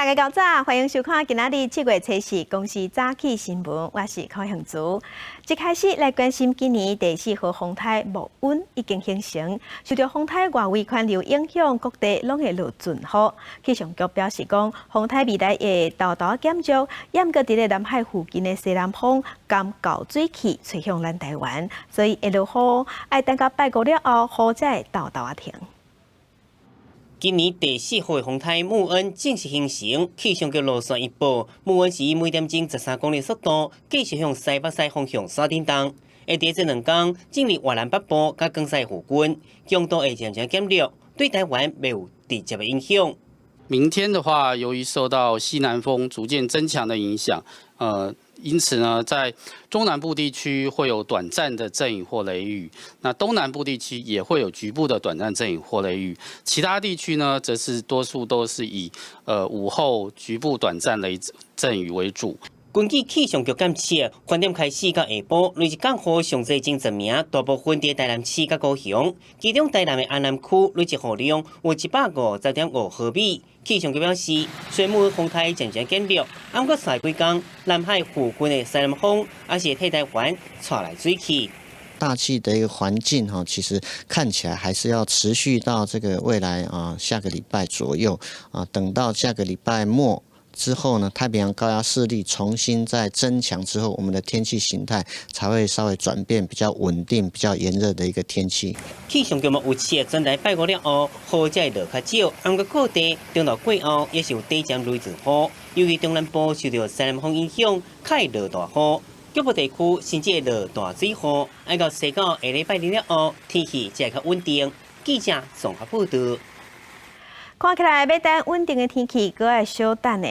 大家早，歡迎收看今仔日7月初四公視早起新聞，我是柯杏珠。一開始來關心今年第四號風颱沐恩已經形成，受著風颱外圍環流影響，各地攏會落陣雨。氣象局表示講，風颱未來會沓沓減弱，毋過佇咧南海附近的西南風含厚水汽吹向咱台灣，所以會落雨，愛等到拜五了後，雨才會沓沓仔停。今年第四號風颱沐恩正式形成，氣象局路線預報，沐恩是以每點鐘13公里速度，繼續向西北西方向徙振動。會佇這兩工進入越南北部佮廣西附近，強度會漸漸減弱，對台灣袂有直接的影響。明天的話，由於受到西南風逐漸增強的影響，因此呢，在中南部地區會有短暫的陣雨或雷雨，那東南部地區也會有局部的短暫陣雨或雷雨，其他地區呢，則是多數都是以午後局部短暫雷陣雨為主。根據氣象局監測，晚點開始到下晡，累計降雨上濟前十名，大部分佇台南市佮高雄，其中台南的安南區累計雨量有150.5毫米。氣象局表示，雖然風颱漸漸減弱，毋過紲幾工，南海附近的西南風還是會替台灣帶來水汽。大氣的一個環境哈，其實看起來還是要持續到這個未來啊，下個禮拜左右啊，等到下個禮拜末之後呢，太平洋高壓勢力重新再增強之後，我們的天氣形態才會稍微轉變，比較穩定、比較炎熱的一個天氣。氣象局嘛預測，轉來拜五了後，雨才會落較少，毋過各地中晝過後也是有短暫雷陣雨，尤其中南部受著西南風影響，較會落大雨，局部地區甚至會落大水雨。愛到初九下禮拜日了後，天氣才會較穩定。記者綜合報導。看起來欲等穩定的天氣，閣愛小等呢。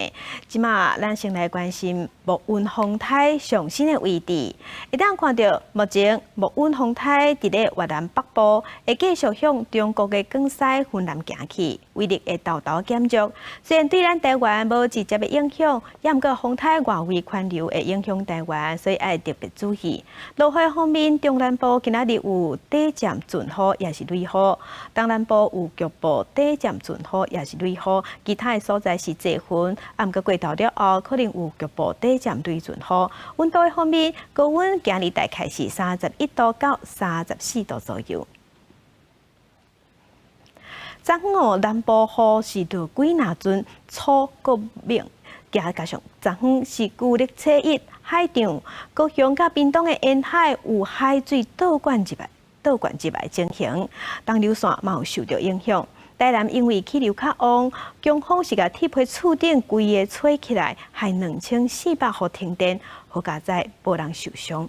這馬咱先來關心沐恩風颱上新的位置。會當看著目前沐恩風颱佇咧越南北部，會繼續向中國的廣西、雲南行去，威力會沓沓減弱。雖然對咱台灣無直接的影響，毋過風颱外圍環流會影響台灣，所以愛特別注意。落雨方面，中南部今仔日有短暫陣雨，抑是雷雨；東南部有局部短暫陣雨，抑是雷雨，其他的所在是濟雲，啊，毋過過晝了後可能有局部短暫雷陣雨。溫度的方面，高溫今日大概是31度到34度左右。昨昏哦，南部雨是落幾若陣，粗閣猛，加上昨昏是舊曆初一，海上高雄佮屏東的沿海有海水倒灌入來，倒灌入來情形，東流線嘛有受著影響。台南因為氣流較旺，強風是共鐵皮厝頂規个吹起來，害2400戶停電，好佳哉無人受傷。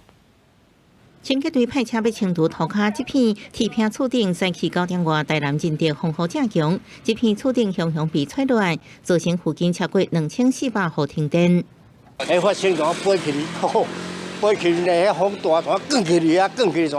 清潔隊派車欲清除塗跤，這片鐵皮厝頂早起9點外，台南仁德風雨正強，這片厝頂雄雄被吹落來，造成附近超過2400戶停電。會發生怎飛起，飛起咧，風大，怎捲起來啊？捲起來怎？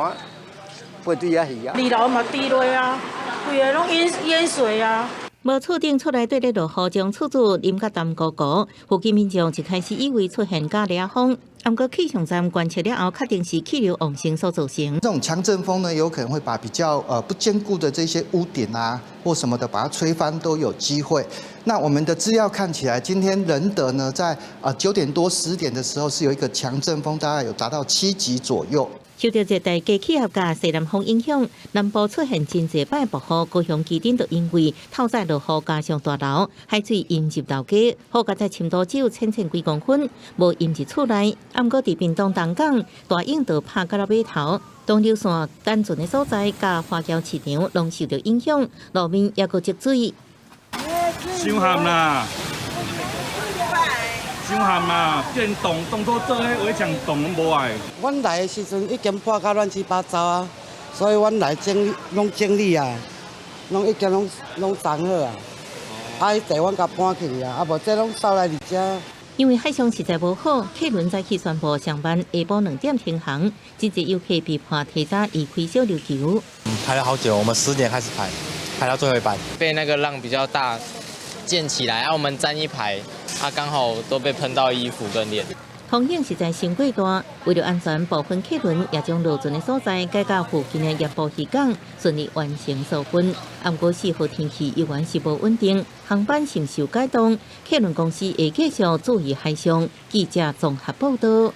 飛對遐去啊？二樓嘛滴落啊，規个攏淹淹水啊！無厝頂出來對咧落雨，將厝主淋甲澹糊糊。附近民眾一開始以為出現咖喱風，毋過氣象站觀測了後，確定是氣流旺盛所造成。這種強陣風呢，有可能會把比較不堅固的這些屋頂啊或什麼的，把它吹翻都有機會。那我們的資料看起來，今天仁德呢在9點多10點的時候是有一個強陣風，大概有達到7級左右。受著熱帶低氣壓佮西南風影響，南部出現真濟擺暴雨，高雄旗津就因為透早落雨加上大流，海水淹入樓家，好佳哉深度只有淺淺幾公分，無淹入厝內。毋過佇屏東東港，大湧就拍甲了碼頭，東流線單船的所在佮華僑市場攏受著影響，路面猶閣積水。傷譀啦！傷譀啊！電動當初做彼圍牆洞攏無愛。阮來的時陣已經破甲亂七八糟啊，所以阮來整攏整理啊，攏已經攏攏裝好啊。啊，彼塊阮共搬去啊，啊無這攏掃來佇遮。因為海象實在無好，客輪早起宣布上班下晡2點停航，真濟遊客被迫提早離開小琉球。排了好久，我們10點開始排，排到最後一班。被那個浪比較大濺起來，啊，我們站一排，啊，剛好都被噴到衣服跟臉。風險實在傷過大，為著安全，部分客輪也將落船的所在改到附近的鹽埔漁港，順利完成疏運。毋過4號天氣依然是無穩定，航班承受改動，客輪公司會繼續注意海象。記者綜合報道。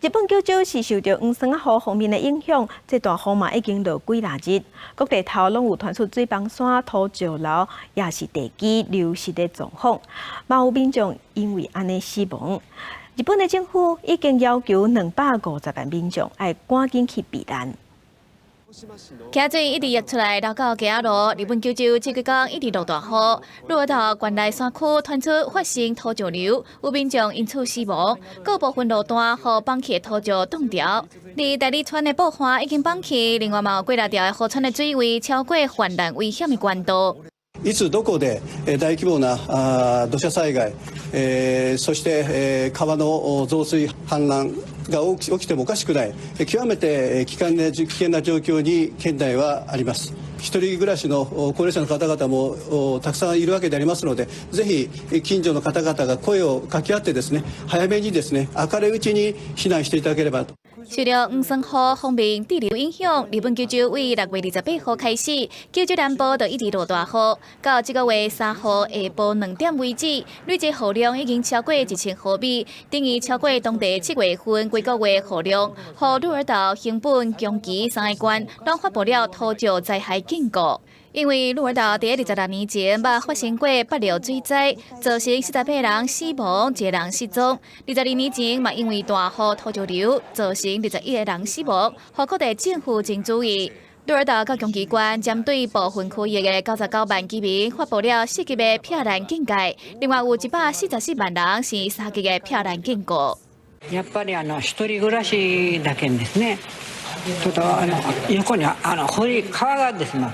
日本九州是受著黃酸仔雨鋒面的影響，這大雨嘛已經落幾若日，各地頭攏有傳出水崩山、土石流，抑是地基流失的狀況，嘛有民眾因為按呢死亡。日本的政府已經要求250萬民眾愛趕緊去避難。溪水一直溢出來流到街仔路，日本九州這幾工一直落大雨，鹿兒島縣內山區傳出發生土石流，有民眾因此死亡，閣部分路段予崩去的土石擋牢。佇大利川的瀑岸已經崩去，另外嘛有幾若條的河川的水位超過泛濫危險的懸度。いつどこで大規模な土砂災害、そして川の増水氾濫が起きてもおかしくない極めて危険な状況に県内はあります。一人暮らしの高齢者の方々もたくさんいるわけでありますので、ぜひ近所の方々が声を掛け合ってですね、早めにですね、明るいうちに避難していただければと。受著黃酸雨鋒面對流影響，日本九州對6月28號開始，九州南部就一直落大雨，到這個月3號下晡2點為止，累計雨量已經超過1000毫米，等於超過當地7月份規個月雨量。予鹿兒島、熊本、宮崎三个縣攏發布了土石災害警告。因為鹿兒島佇26年前捌發生過北流水災，造成48人死亡，一個人失蹤。22年前嘛，因為大雨土石流，造成21個人死亡，予各地政府真注意。鹿兒島佮宮崎縣針對部分區域的99萬居民發布了4級的避難警戒，另外有144萬人是3級的避難警告。やっぱり一人暮らしだけんですね。ちょっと横に堀川がですね。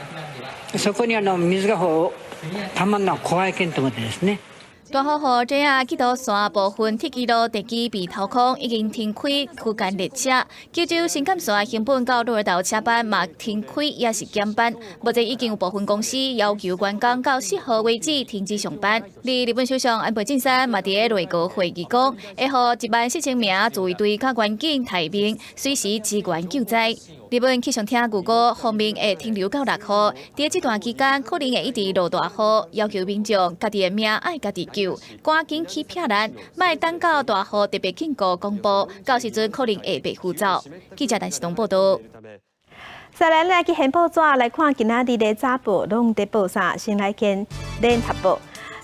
そこに水がたまんのは怖いけんと思ってですね。大雨予這下吉島線部分鐵支路地基被掏空，已經停開區間列車。九州新幹線熊本到鹿兒島車班嘛停開，抑是減班。目前已經有部分公司要求員工到4號為止停止上班。而日本首相安倍晉三嘛佇內閣會議講，會予1萬4千名自衛隊佮員警待命，隨時支援救災。日本氣象廳預估鋒面會停留到6號，佇這段期間可能會一直落大雨，要求民眾家己的命愛家己救，趕緊去避難，莫等到大雨特別警告公布，到時陣可能會被呼走。記者陳世東報道。再來，來去掀報紙來看今仔日的早報，攏佇報啥？先來看聯合報。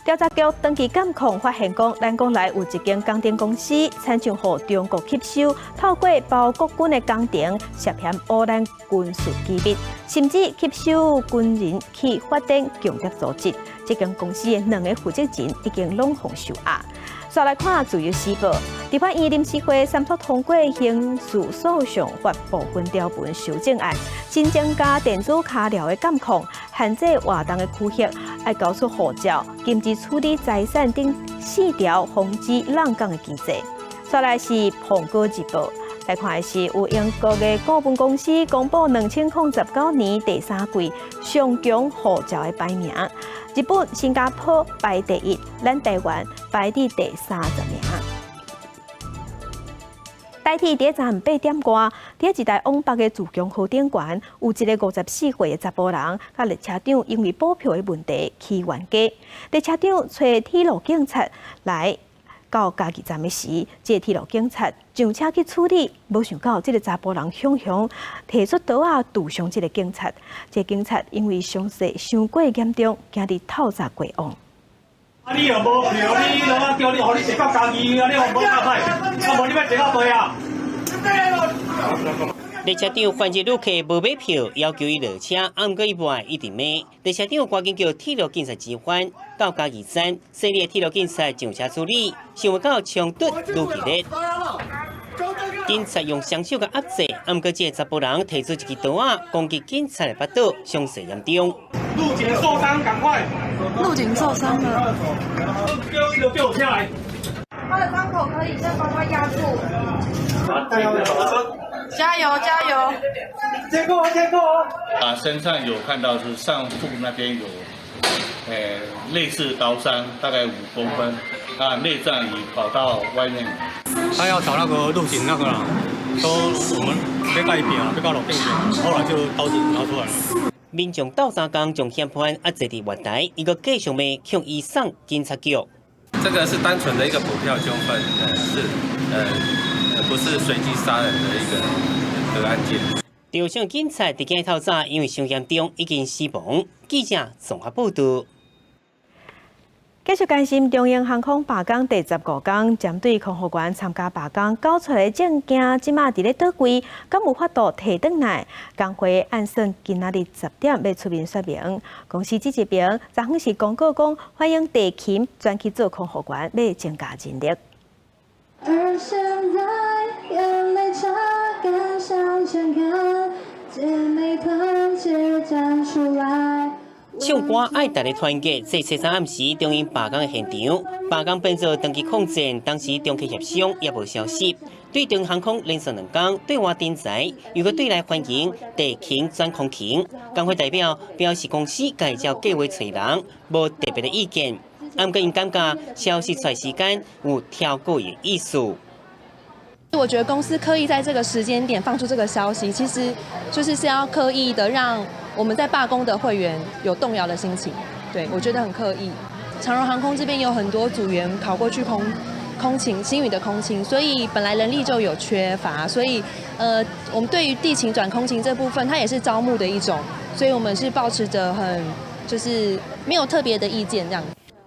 調查局長期監控發現，講咱國內有一間工程公司，親像予中國吸收，透過包國軍的工程涉嫌污染軍事機密，甚至吸收軍人去發展共諜組織。這間公司的兩個負責人已經攏予收押。再來看《自由時報》，立法院臨時會三讀通過刑事訴訟法部分條文修正案，新增加電子跤鐐的監控，限制活動的區域，愛交出護照，禁止處理財產等四條防止濫港的機制。再來是《蘋果日報》，來看的是有英國的顧問公司公布2019年第三季上強護照的排名。日本、新加坡排第一，咱台灣排佇第30名。台鐵佇昨暗8點外，佇一台往北的自強號頂懸，有一个54歲的查埔人，佮列車長因為補票的問題起冤家。列車長揣鐵路警察來到嘉義站的時，這個鐵路警察上車去處理，無想到這个查埔人雄雄提出刀仔刺傷這个警察。這個警察因為傷勢傷過嚴重，今日透早過往。啊！你又無票，你攏啊叫你，予你坐到嘉義，啊！你又無較歹，啊無你欲坐到佗啊？列車長發現旅客無買票，要求伊落車，啊，毋過伊無愛，一直罵。列車長趕緊叫鐵路警察支援，到嘉義站，細膩的鐵路警察上車處理，想袂到衝突愈激烈。警察用雙手共壓制，啊，毋過這个查埔人提出一支刀仔攻擊警察的腹肚，傷勢嚴重。路警受傷，趕快！路警受傷了。叫伊就叫車來。他的傷口可以先幫他壓住。加油加油！接過接過。啊，身上有看到是上腹那邊有，類似刀傷，大概5公分。啊，內臟已跑到外面。他要找那個錄警那個啦，說我們欲共伊拚，欲到路頂拚，後來就刀子拿出來了。民眾鬥相共將嫌犯押坐佇月台，伊閣繼續罵向伊送警察局。這個是單純的一個補票糾紛，是不是隨機殺人的一個案件。受傷警察佇今透早因為傷嚴重已經死亡。記者綜合報道。繼續關心長榮航空罷工第15工，針對空服員參加罷工交出來證件，這馬佇咧佗位，敢有法度提轉來？工會按算今仔日10點欲出面說明。公司這一邊昨昏是公告講，歡迎地勤轉去做空服員，欲增加人力。而現在眼淚擦乾向前看，姐妹團結站出來。唱歌愛大家團結，這初三暗時長榮罷工的現場，罷工變做長期抗戰，當時中客協商也無消息。對長榮航空連續2工對外徵才，又閣對內歡迎地勤轉空勤。工會代表表示，公司會照計劃揣人，無特別的意見。毋過𪜶感覺消息出來時間有挑故意意思。我覺得公司刻意在這個時間點放出這個消息，其實就是要刻意的讓我們在罷工的會員有動搖的心情。對，我覺得很刻意。長榮航空這邊有很多組員考過去空勤，星宇的空勤，所以本來人力就有缺乏，所以我們對於地勤轉空勤這部分，它也是招募的一種，所以我們是抱持著很就是沒有特別的意見這樣。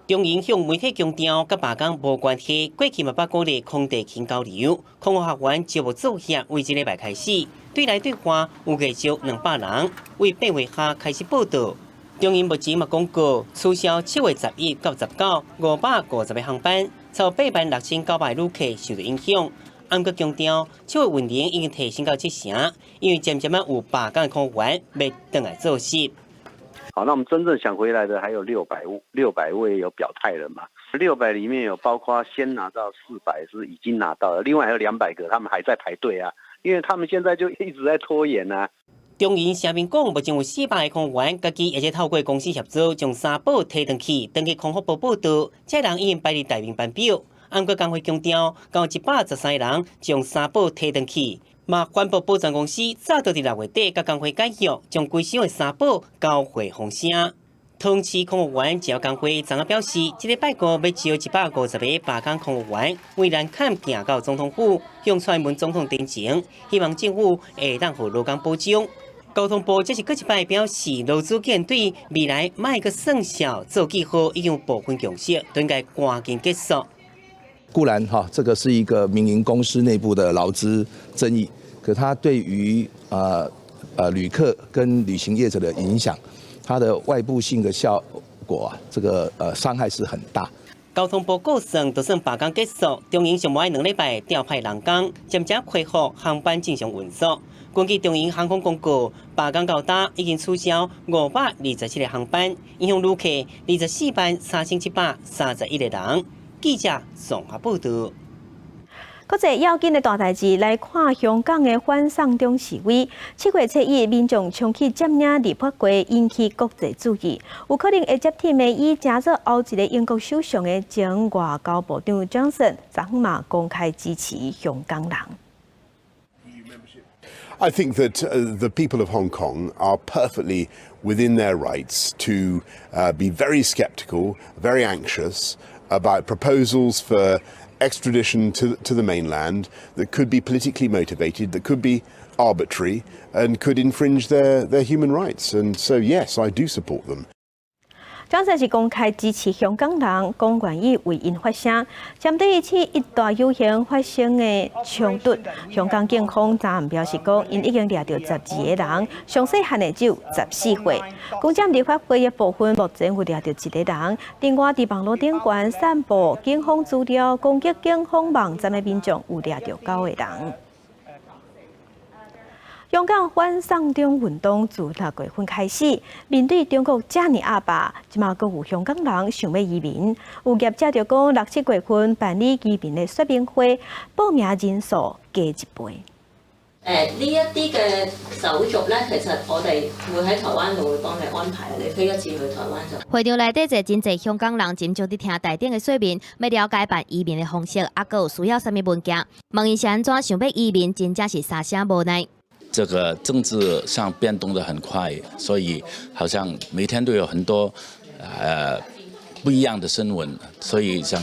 長榮向媒體強調，佮罷工無關係，過去嘛捌鼓勵空地勤交流，空服學員招募作業為這禮拜開始，對內對外有預招200人，為8月下開始報到。長榮目前嘛公告取消7月11到19550個航班，超86,900旅客受到影響。毋過強調，七月運能已經提升到7成，因為漸漸仔有罷工的空服員欲轉來做事。好，那我們真正想回來的還有600位有表態了嘛？六百裡面有包括先拿到400是已經拿到了，另外還有200個他們還在排隊啊，因為他們現在就一直在拖延啊。長榮聲明講，目前有400個空服員，家己也是透過公司協助，將三寶提轉去，轉去空服部報到，這人已經排佇待命班表。毋過工會強調，共113個人將三寶提轉去，嘛環保保全公司早就佇6月底佮工會解約，將規箱的三寶交回風聲。桃市空服員自由工會昨昏表示，這禮拜五欲召150個罷工空服員，為南崁行到總統府，向蔡英文總統陳情，希望政府會當予勞工保障。交通部這是閣一擺表示，勞資見對未來莫閣算數做記號，已經有部分共識，應該趕緊結束。固然哈，這個是一個民營公司內部的勞資爭議，可它對於旅客跟旅行業者的影響，它的外部性的效果啊，這個傷害是很大。交通部估算，就算罷工結束，長榮上無愛2禮拜調派人工，漸漸恢復航班正常運作。根據長榮航空公告，罷工到今已經取消527個航班，影響旅客243,731個人。記者綜合報道。國際要緊的大代誌來看香港的反送中示威。7月7日，民眾衝去佔領立法會，引起國際注意。有可能會接替梅伊成做後一個英國首相的前外交部長強森，昨昏嘛公開支持香港人。 I think that the people of Hong Kong are perfectly within their rights to be very skeptical, very anxious about proposals for extradition to the mainland that could be politically motivated, that could be arbitrary, and could infringe their human rights. And so, yes, I do support them. 強森是公開支持香港人，講願意為𪜶發聲。針對這次一大遊行發生的衝突，香港警方昨暗表示講，𪜶已經掠著12個人，上細漢的只有14歲。攻佔立法會的部分，目前有掠著一個人。另外，佇網路頂懸散布警方資料、攻擊警方網站的民眾有掠著9個人。香港反送中運動自6月份開始，面對中國遮爾壓霸，這馬閣有香港人想欲移民。有業者就講，六七月份辦理移民的說明會，報名人數加一倍。呢一啲嘅手續咧，其實我哋會喺台灣度會幫你安排，你飛一次去台灣就。會場內底坐真濟香港人，斟酌佇聽台頂的說明，欲了解辦移民的方式，抑閣有需要啥物文件。問𪜶是按怎想欲移民，真正是三聲無奈。這個政治上變動得很快，所以好像每天都有很多不一樣的新聞，所以想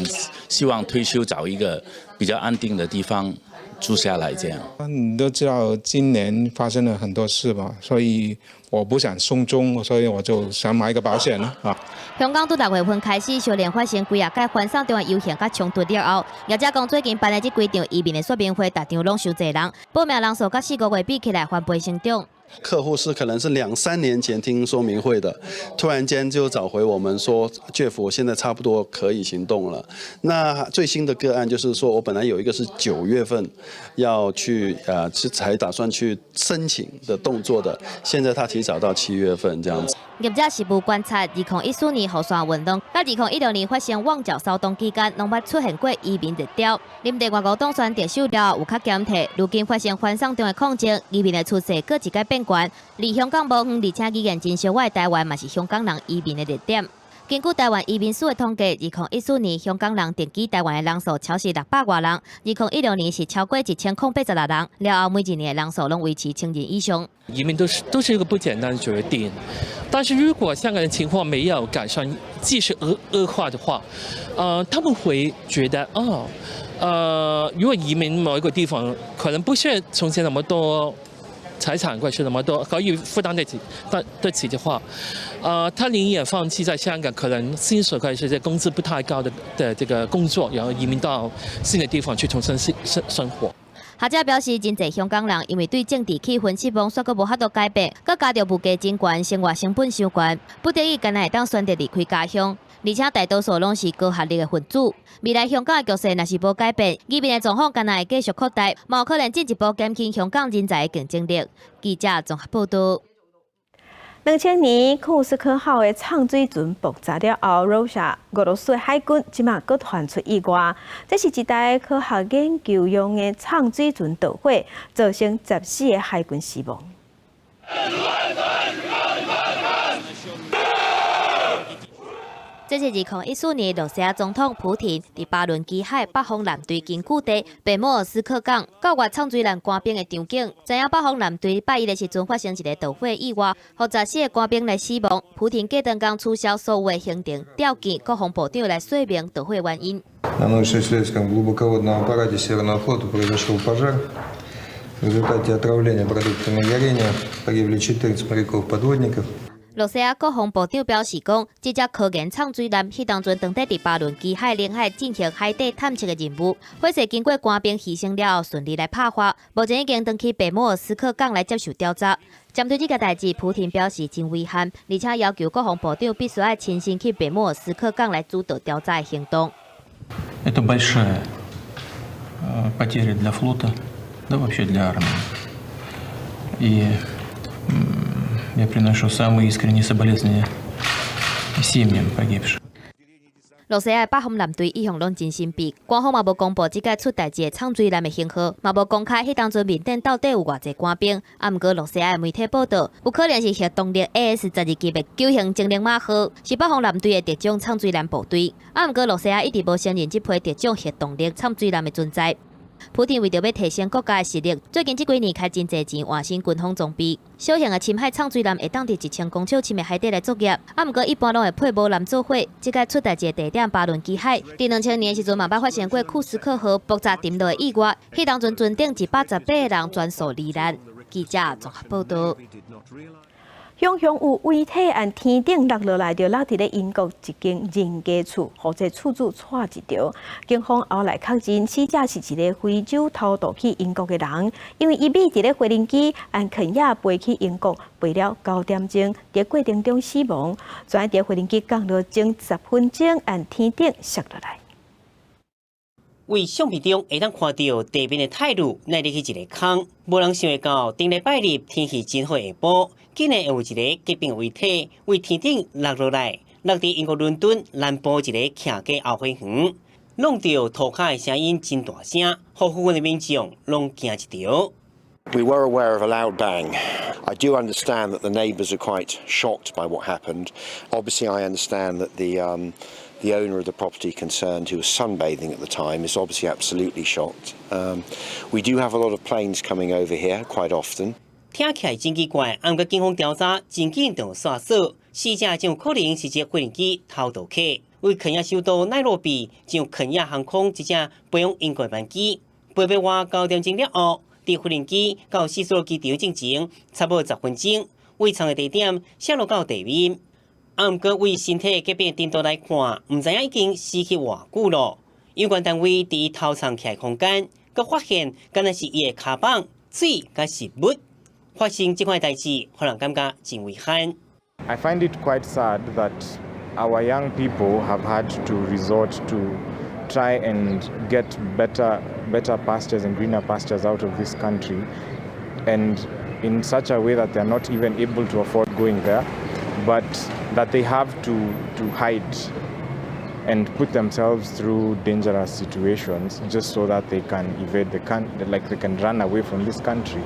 希望退休找一個比較安定的地方住下來，這樣。你都知道今年發生了很多事嘛，所以我不想送終，所以我就想買一個保險啦。啊！香港對6月份開始，接連發生幾若擺反送中的遊行佮衝突了後，業者講最近辦的這幾場移民的說明會，逐場攏傷濟人，報名人數佮4個月比起來翻倍成長。客戶是可能是兩三年前聽說明會的，突然間就找回我們說，Jeff，我現在差不多可以行動了。那最新的個案就是說，我本來有一個是9月份要去，是才打算去申請的動作的，現在他提早到7月份這樣子。業者實務觀察，2014年雨傘運動，佮2016年發生旺角騷動期間，攏捌出現過移民熱潮。林鄭月娥當選特首了後有較檢體，如今發生反送中的抗爭，移民的趨勢閣一擺變懸。離香港無遠，而且語言真相似的台灣嘛是香港人移民的熱點。根據台灣移民署的統計，2014年香港人定居台灣的人數超過600外人，2016年是超過1086人。了後每一年的人數攏維持千人以上。移民都是一個不簡單的決定，但是如果香港的情況沒有改善，繼續惡化的話，他們會覺得哦，如果移民某一個地方，可能不需要從前那麼多財產關係那麼多，可以負擔得起，得起的話，他寧願放棄在香港可能薪水或者是工資不太高的這個工作，然後移民到新的地方去重新生活。學者表示，真濟香港人因為對政治氣氛失望，煞閣無法度改變，閣加著物價真懸，生活成本傷懸，不得已干焦會當選擇離開家鄉。而且大多數攏是高學歷的分子。未來香港的局勢若是無改變，移民的狀況敢若會繼續擴大，嘛有可能進一步減輕香港人才的競爭力。記者綜合報道。2000年庫斯克號的藏水船爆炸了後，Russia 俄羅斯海軍這馬閣傳出意外，這是一台科學研究用的藏水船導火，造成14個海軍死亡。這是2014年，羅西亞總統普廷佇巴倫支海北方艦隊根據地貝莫爾斯克港教閱藏水艦官兵的場景。知影北方艦隊拜一的時陣發生一个導火意外，予14個官兵來死亡。普廷隔頓工取消所有的行程，召見國防部長來說明導火原因。 На научно-исследовательском глубоководном аппарате Северного флота произошел пожар. В результате отравления продуктами горения погибли 14 моряков-подводников. 羅西亞國防部長表示講，這隻科研藏水艦彼當陣當佇巴倫支海領海進行海底探測的任務，火勢經過官兵犧牲了後，順利來拍發，目前已經轉去貝莫爾斯克港來接受調查。針對這個代誌，普廷表示真遺憾，而且要求國防部長必須愛親身去貝莫爾斯克港來主導調查的行動。 Это большая потеря для флота, да вообще для армии. И я приношу самые искренние соболезнования семьям погибших. 羅西亞北方艦隊一向攏真神秘，官方嘛無公布這擺出代誌的藏水艦的型號，嘛無公開彼當陣面頂到底有偌濟官兵。啊，毋過羅西亞的媒體報道，有可能是核動力 AS-12級的九型精靈馬號，是北方艦隊的特種藏水艦部隊。啊，毋過羅西亞一直無承認這批特種核動力藏水艦的存在。普廷為著欲提升國家的實力，最近這幾年開真濟錢換新軍方裝備。小型的深海藏水艦會當佇1000公尺深的海底來作業，啊，毋過一般攏會配母艦做伙。這擺出代誌的地點巴倫支海，佇2000年時陣嘛捌發生過庫斯克號爆炸沉落的意外，彼當陣船頂118個人全數罹難。記者綜合報道。雄雄有遺體按天頂落落來，就落佇咧英國一間人家厝，予這厝主掣一著。警方後來確認，死者是一个非洲偷渡去英國的人，因為伊覕佇咧飛行機按肯亞飛去英國，飛了9點鐘，佇過程中死亡。跩佇飛行機降落前10分鐘，按天頂摔落來。佇相片中會當看著地面的泰魯躡入去一个空，無人想會到頂禮拜日天氣真好下晡，竟然會有一个結冰遺體佇天頂落落來，落佇英國倫敦南部一个徛家後花園，弄著塗跤的聲音真大聲，予附近的民眾攏驚一著。We were aware of a loud bang. I do understand that the neighbours are quite shocked by what happened. Obviously, I understand that the owner of the property concerned, who was sunbathing at the time, is obviously absolutely shocked. We do have a lot of planes coming over here quite often. 聽起來真奇怪，毋過警方調查真緊就煞說，死者真有可能是這飛行機偷渡客，位肯亞首都奈洛比上肯亞航空一隻飛往英國班機，飛欲外9點鐘了後，佇飛行機到希斯羅機場進前，差不多10分鐘，位藏的地點摔落到地面。毋過位身體隔壁頂度來看，毋知影已經死去偌久咯。有關單位佇偷藏起來空間，閣發現敢若是伊的跤板、水佮食物。發生這款代誌，予人感覺真遺憾。 I find it quite sad that our young people have had to resort to try and get better pastures and greener pastures out of this country, and in such a way that they are not even able to afford going there, but that they have to hide and put themselves through dangerous situations just so that they can evade the can like they can run away from this country.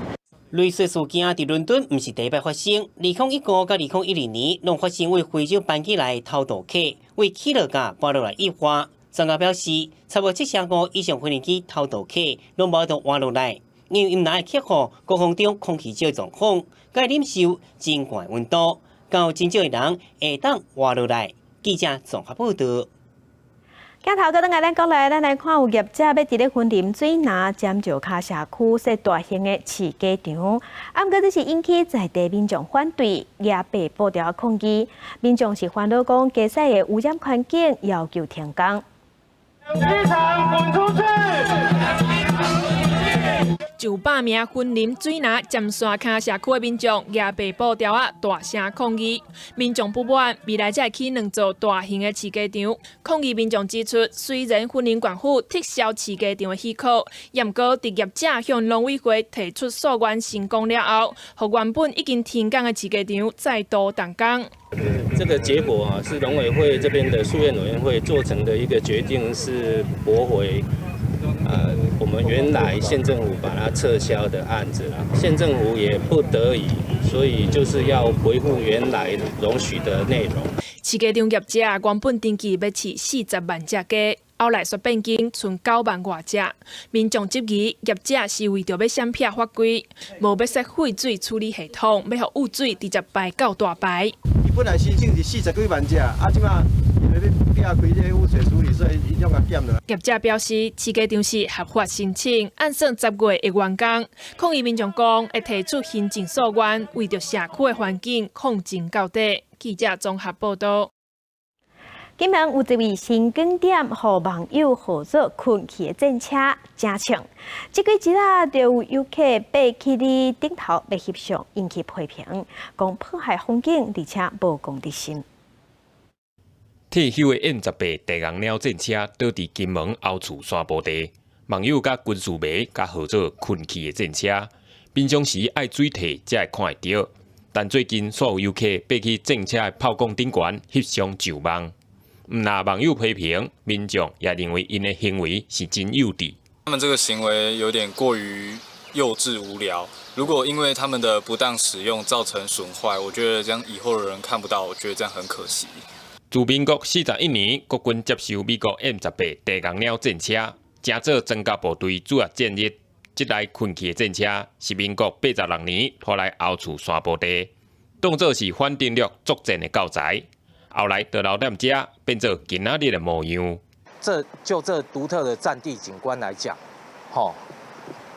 類似事件佇倫敦毋是第一擺發生，2015佮2012年，攏發生位非洲班機來偷渡客，位起落架跋落來液化。專家表示，差不多7成5以上飛行機偷渡客攏無法度活落來，因為𪜶若會克服高空中空氣少狀況，佮忍受真懸溫度，到真少的人會當活落來。記者綜合報道。鏡頭閣轉來咱國內，咱來看有業者欲佇咧雲林水林尖石跤社區設大型的飼雞場，毋過這是引起在地民眾反對，舉白布條抗議。民眾是煩惱講雞屎的污染環境，要求停工。雞場滾出去！上百名雲林水林尖山跤社區的民眾舉白布條仔，大聲抗議。民眾不滿未來才會起兩座大型的飼雞場。抗議民眾指出，雖然雲林縣府撤銷飼雞場的許可，毋過佇業者向農委會提出訴願成功了後，予原本已經停工的飼雞場再度動工。這個結果啊，是農委會這邊的訴願委員會做成的一個決定，是駁回。我們原來縣政府把它撤銷的案子啦，縣政府也不得已，所以就是要恢復原來容許的內容。飼雞場業者原本登記欲飼40萬隻雞，後來煞變更賰9萬外隻。民眾質疑業者是為著欲閃避法規，無欲設廢水處理系統，欲予污水直接排到大排。伊本來申請是40幾萬隻，啊，這馬因為欲避開這個污水處理，所以伊攏共減落。業者表示，飼雞場是合法申請，按算10月會完工。抗議民眾講，會提出行政訴願，為著社區的環境抗爭到底。記者綜合報道。金門有一位神棍店，予網友號做睏去的戰車誠衝。這幾日啊，就有遊客爬去佇頂頭欲翕相，引起批評，講破壞風景，而且無公德心。退休的 M18地紅鳥戰車倒佇金門後厝山坡地，網友佮軍事迷共號做睏去的戰車，平常時愛水退才會看會著。但最近煞有遊客爬去戰車的炮管頂懸翕相上網，毋但網友批評，民眾也認為𪜶的行為是真幼稚。他們這個行為有點過於幼稚無聊。如果因為他們的不當使用造成損壞，我覺得這樣以後的人看不到，我覺得這樣很可惜。自民國41年，國軍接受美國 M18地紅鳥戰車，成做裝甲部隊主要戰力。這台睏去的戰車是民國86年拖來後厝山坡地，當作是反登陸作戰的教材。後來就留踮遮，變做今仔日的模樣。這就這獨特的戰地景觀來講，吼，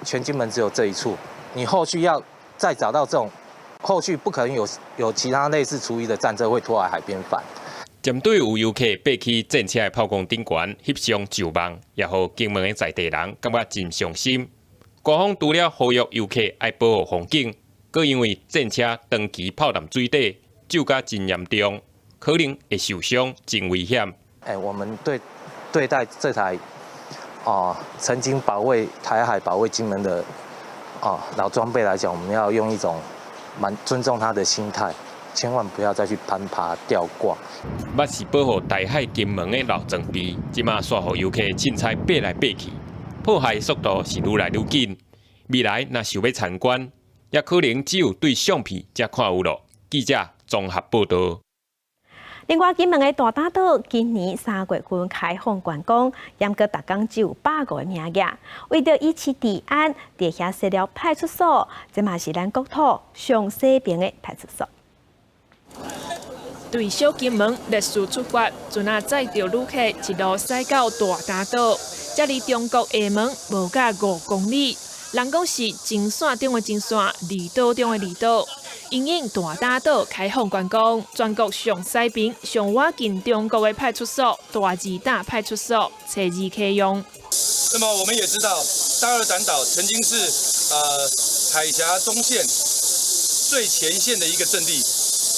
全金門只有這一處。你後續要再找到這種，後續不可能有其他類似廚餘的戰車會拖來海邊翻。針對有遊客爬去戰車的炮管頂懸翕相上網，也予金門的在地人感覺真傷心。官方除了呼籲遊客愛保護風景，閣因為戰車長期泡踮水底，鏽甲真嚴重，可能會受傷，真危險。欸，我們對待這台曾經保衛台海、保衛金門的老裝備來講，我們要用一種蠻尊重他的心態，千萬不要再去攀爬吊掛。捌是保護台海金門的老裝備，這馬煞予遊客凊彩爬來爬去，破壞速度是愈來愈緊。未來若想欲參觀，也可能只有對相片才看有囉。記者綜合報導。另外，金門的大嶄島今年3月份開放觀光，毋過逐工只有150個名額。為著維持治安，佇遐設了派出所，這嘛是咱國土上細爿的派出所。對小金門歷史出發，船仔載著旅客一路駛到大嶄島，這離中國廈門無甲5公里。人講是前線中的前線，離島中的離島。因應大嶄島開放觀光，全國上西邊、上倚近中國的派出所大二膽派出所，初二啟用。那麼我們也知道，大二膽島曾經是海峽中線最前線的一個陣地。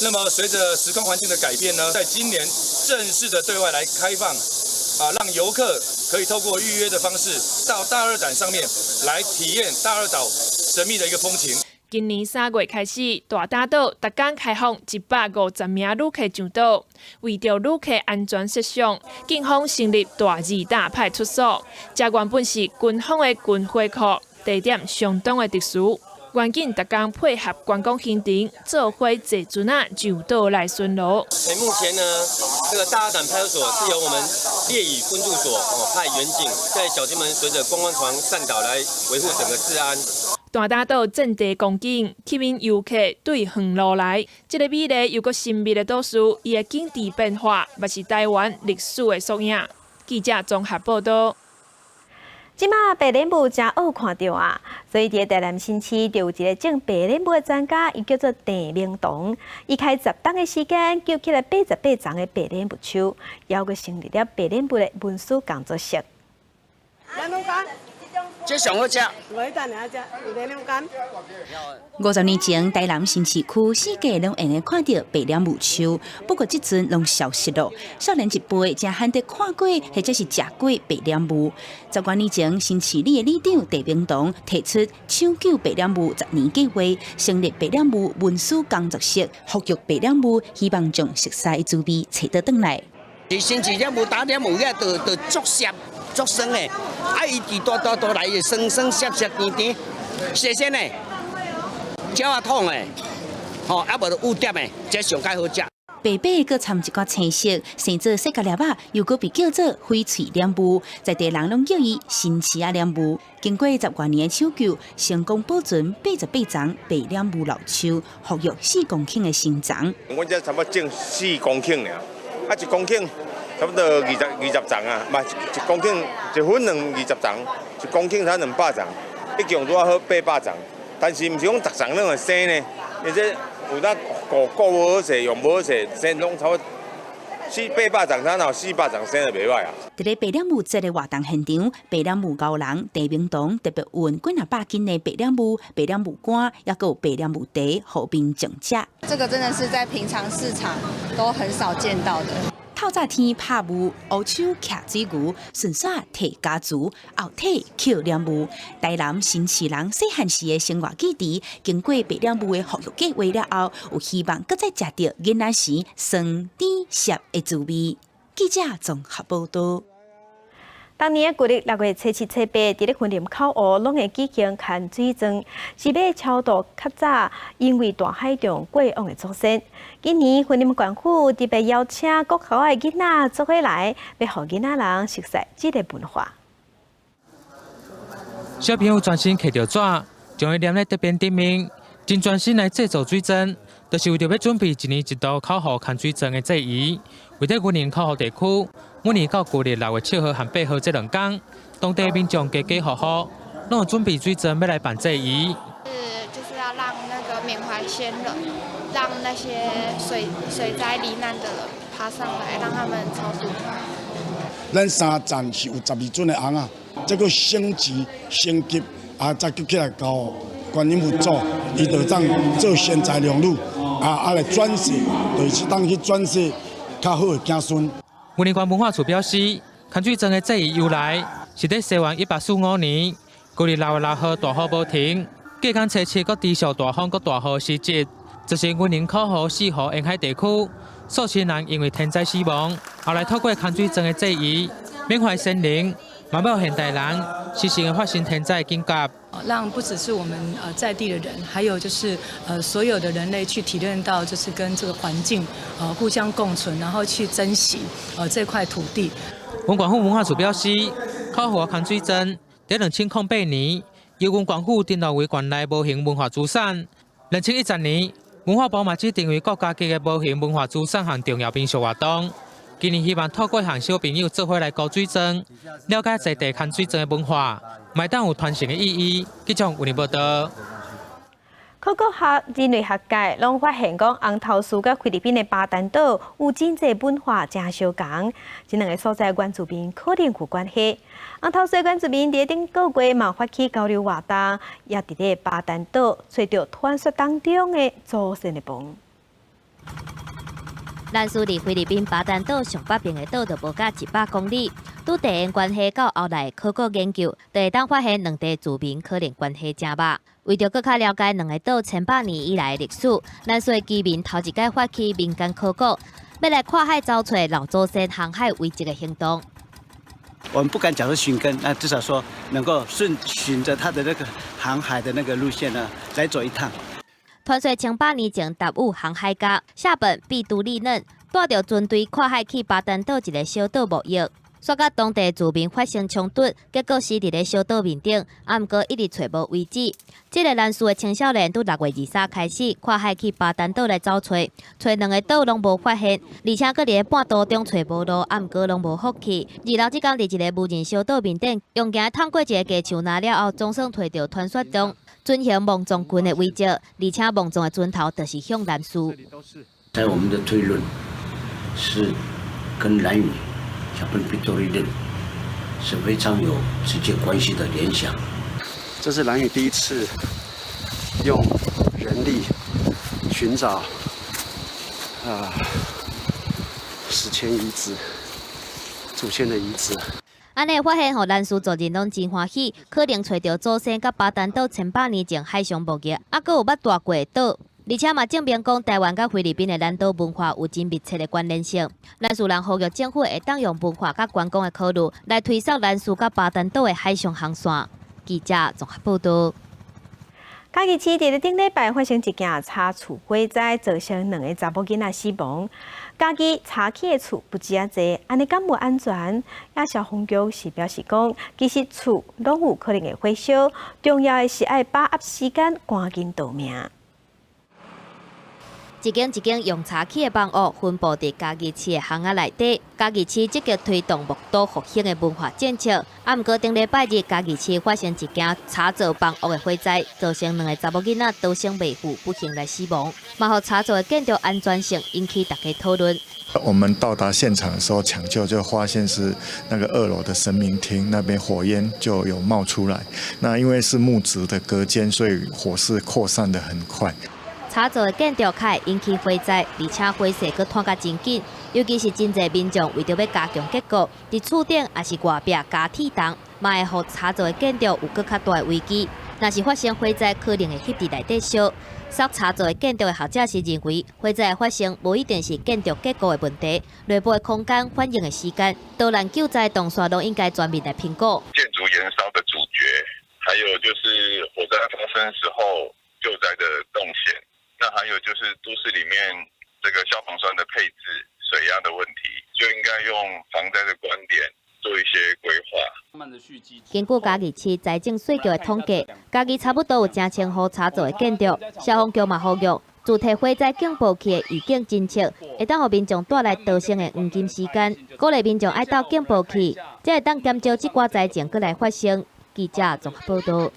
那麼隨着時空環境的改變呢，在今年正式的對外來開放，啊，讓遊客可以透過預約的方式到大二膽上面來體驗大二島神秘的一個風情。今年3月開始，大嶄島逐工開放150名旅客上島，為著旅客安全設想，警方成立大二膽派出所。這原本是軍方的軍火庫，地點相當的特殊。員警逐工配合觀光行程，做伙坐船仔上島來巡邏。目前呢，這個大二膽派出所是由我們烈嶼分駐所哦派員警在小金門隨著觀光船上島來維護整個治安。大嶄島戰地光景吸引遊客對遠路來，這个美麗又閣神秘的島嶼，伊的景致變化，嘛是台灣歷史的縮影。記者綜合報導。這馬白蓮霧誠好看著啊，所以佇台南新市就有一个種白蓮霧的專家，伊叫做鄭明堂。伊開10冬的時間，救起來88叢的白蓮霧樹，猶閣成立了白蓮霧的文書工作室。這上好食。50年前，台南新市區四界攏會用看著白蓮霧樹，不過這陣攏消失囉。少年一輩誠罕得看過，或者是食過白蓮霧。10多年前，新市里的里長鄭明堂提出搶救白蓮霧10年計劃，成立白蓮霧文書工作室，復育白蓮霧，希望將熟似的滋味揣倒轉來。新市蓮霧打蓮霧遐，就足澀。足酸的，啊！伊佇大大大來的酸酸澀澀甜甜，新鮮的，鳥仔桶的，吼，啊無就烏碟的，這上蓋好食。白白閣摻一寡青色，生做細個粒仔，又閣被叫做翡翠蓮霧，在地人攏叫伊新市仔蓮霧。經過10多年的搶救，成功保存88叢白蓮霧老樹，復育4公頃的新叢。阮這差不多種4公頃爾，啊，1公頃。差不多20叢啊，毋1公頃一分兩20叢，1公頃才200叢，一共拄仔好800叢。但是毋是講逐叢攏會生呢？而且有當顧顧無好勢，用無好勢，生攏差不多四八百叢，咱有400叢生就袂䆀啊。佇咧白蓮霧節的活動現場，白蓮霧高人鄭明堂特別運幾若百斤的白蓮霧、白蓮霧乾，抑閣有白蓮霧茶，予民眾食。這個真的是在平常市場都很少見到的。透早天拍霧，烏手徛水牛，順紲提家族，後退捡蓮霧。台南新市人細漢時的生活記憶，經過白蓮霧的復育計劃了後，有希望閣再食著囡仔時酸甜澀的滋味。記者綜合報導。逐年的舊曆6月初7、初8，佇咧雲林口湖攏會舉行牽水鑽，是欲超度較早因為大海中過往的祖先。今年雲林縣府特別邀請國校的囡仔做伙來，欲予囡仔人熟悉這个文化。小朋友專心揢著紙，將伊黏咧竹編頂面，真專心來製作水鑽，就是為著欲準備一年一度口湖牽水鑽的祭儀。位佇雲林口湖地區，每年到舊曆6月7號和8號這兩天，當地民眾家家戶戶攏有準備水鑽欲來辦祭儀。是，就是要讓那個緬懷先人，讓那些水災罹難的人爬上來，讓他們超度。咱三站是有12尊的尪仔，這個升級升級啊，再閣起來交觀音佛祖，伊就當做賢才良女啊來轉世，就是當去轉世較好的子孫。雲林縣文化處表示，牽水鑽的祭儀由來是佇西元145年，舊曆6月6號大雨無停，隔工初七閣持續大風閣大雨時節，就是雲林口湖四湖沿海地區數千人因為天災死亡，後來透過牽水鑽的祭儀，緬懷先人，嘛欲予現代人時時會發生天災警覺。讓不只是我們在地的人，還有就是所有的人類去體認到，就是跟這個環境互相共存，然後去珍惜這塊土地。文管府文化處表示，口號牽水圳佇2008年由文管府登錄為縣內無形文化資產。2010年，文化部嘛指定為國家級的無形文化資產項重要民俗活動。今年希望透過向小朋友做伙來勾水針，了解在地牽水針的文化，嘛會當有傳承的意義。記者為你報道。考古學、人類學界攏發現講，紅頭獅佮菲律賓的巴丹島有真濟文化誠相仝，這兩个所在原住民可能有關係。紅頭獅原住民佇頂個月嘛發起交流活動，也佇咧巴丹島揣著傳說當中的祖先的墓。蘭嶼離菲律賓巴丹島上北邊的島就無甲100公里，拄地緣關係到後來考古研究，就會當發現兩地住民可能關係誠密。為著閣較了解兩个島千百年以來的歷史，蘭嶼的居民頭一擺發起民間考古，欲來跨海找揣老祖先航海遺跡的行動。我們不敢講說尋根，那至少說能夠順循著他的那個航海的那個路線呢，來走一趟。傳說千百年前，達悟航海家夏本畢都利嫩帶著船隊跨海去巴丹島一个小島貿易，煞佮當地住民發生衝突，結果死佇咧小島面頂，啊，毋過一直揣無遺址。這个蘭嶼的青少年，佇6月23開始跨海去巴丹島來找揣，揣兩个島攏無發現，而且閣佇咧半途中揣無路，啊，毋過攏無福氣。26這工佇一个無人小島面頂，用行探過一个雞樹林了後，總算揣著傳說中船形墓葬群的遺跡，而且墓葬的船頭就是向蘭嶼。在我們的推論是跟蘭嶼小本比多利嫩是非常有直接關係的聯想。這是蘭嶼第一次用人力尋找史前遺址、祖先的遺址。按呢發現，予蘭嶼族人攏真歡喜，可能揣著祖先佮巴丹島千百年前海上貿易，啊，閣有捌蹛過的島，而且嘛證明講台灣佮菲律賓的南島文化有真密切的關聯性。蘭嶼人呼籲政府會當用文化佮觀光的考慮來推廣蘭嶼佮巴丹島的海上航線。記者綜合報道。嘉義市佇咧頂禮拜發生一件柴厝火災，造成兩个查某囡仔死亡。家己柴起的厝不止遮濟，按呢敢無安全？也消防局是表示講，其實厝攏有可能會火燒，重要的是愛把握時間，趕緊逃命。一間一間用柴起的房屋分布佇嘉義市的巷仔內底。嘉義市積極推動木島復興的文化政策。啊，毋過頂禮拜日嘉義市發生一件柴造房屋的火災，造成兩个查某囡仔逃生未赴，不幸來死亡。嘛，予柴造的建築安全性引起大家討論。我們到達現場的時候，搶救就發現是那個二樓的神明廳那邊火焰就有冒出來。那因為是木質的隔間，所以火勢擴散得很快。柴造的建築較會引起火災，而且火勢閣湠甲真緊，尤其是真濟民眾為著欲加強結構，佇厝頂抑是外壁加鐵籠，嘛會予柴造的建築有閣較大的危機。若是發生火災，可能會翕佇內底燒。設柴造的建築的學者是認為，火災的發生無一定是建築結構的問題，內部的空間反應的時間，逃難救災動線攏應該全面來評估。建築延燒的主角，還有就是火災發生時候救災的動線。那還有就是都市裡面這個消防栓的配置、水壓的問題，就應該用防災的觀點做一些規劃。根據嘉義市財政稅局的統計，嘉義差不多有成千戶柴造的建築，消防局嘛呼籲，自提火災警報器的預警偵測，會當予民眾帶來逃生的黃金時間，鼓勵民眾愛鬥警報器，才會當減少這寡災情閣來發生。記者綜合報道。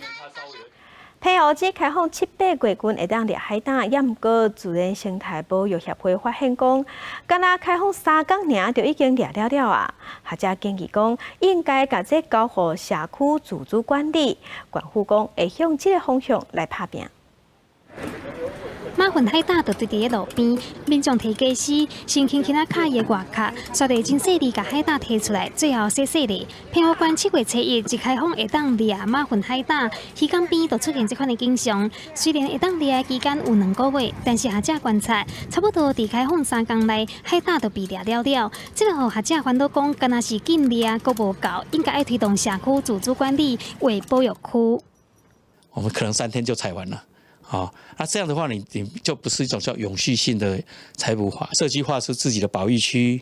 澎湖只開放七八月份會當掠海膽，也毋過自然生態保育協會發現講，敢若開放3工爾就已經掠了了啊！學者建議講，應該共這交予社區自主管理，縣府講會向這个方向來拍拚。馬馬糞海膽就堆佇咧路邊，民眾提家私，先輕輕仔敲伊的外殼，煞佇真細膩共海膽提出來，最後洗洗咧。澎湖縣7月初一一開放會當掠馬糞海膽，漁港邊就出現這款的景象。雖然會當掠的期間有2個月，但是學者觀察，差不多佇開放3工內，海膽就被掠了了。這個予學者煩惱講，敢若是禁掠閣無夠，應該愛推動社區自主管理，劃保育區。我們可能3天就採完了，啊，那這樣的話你，你就不是一種叫永續性的採捕法。社區劃出自己的保育區，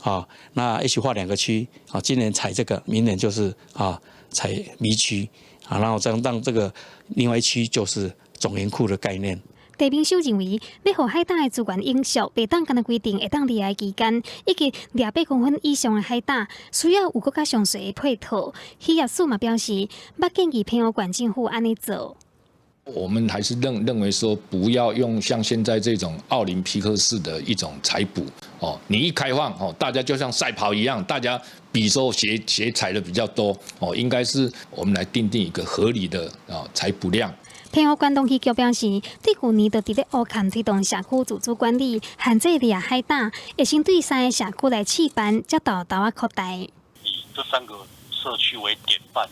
啊，那也許劃2個區，啊，今年採這個，明年就是啊採 B 區，啊，然後這樣讓這個另外一區就是種源庫的概念。地平秀認為，欲予海膽的資源永續，袂當干焦規定會當掠的期間，以及掠8公分以上的海膽，需要有閣較詳細的配套。漁業署嘛表示，捌建議澎湖縣政府按呢做。我們還是認為說，不要用像現在這種奧林匹克式的一種採捕哦，你一開放哦，大家就像賽跑一樣，大家比說誰採的比較多哦，應該是我們來訂定一個合理的啊採捕量。澎湖縣農漁局表示，對舊年就佇咧烏崁推動社區自主管理，限制掠海膽，會先對3個社區來試辦，才沓沓仔擴大。以這3個社區為典範，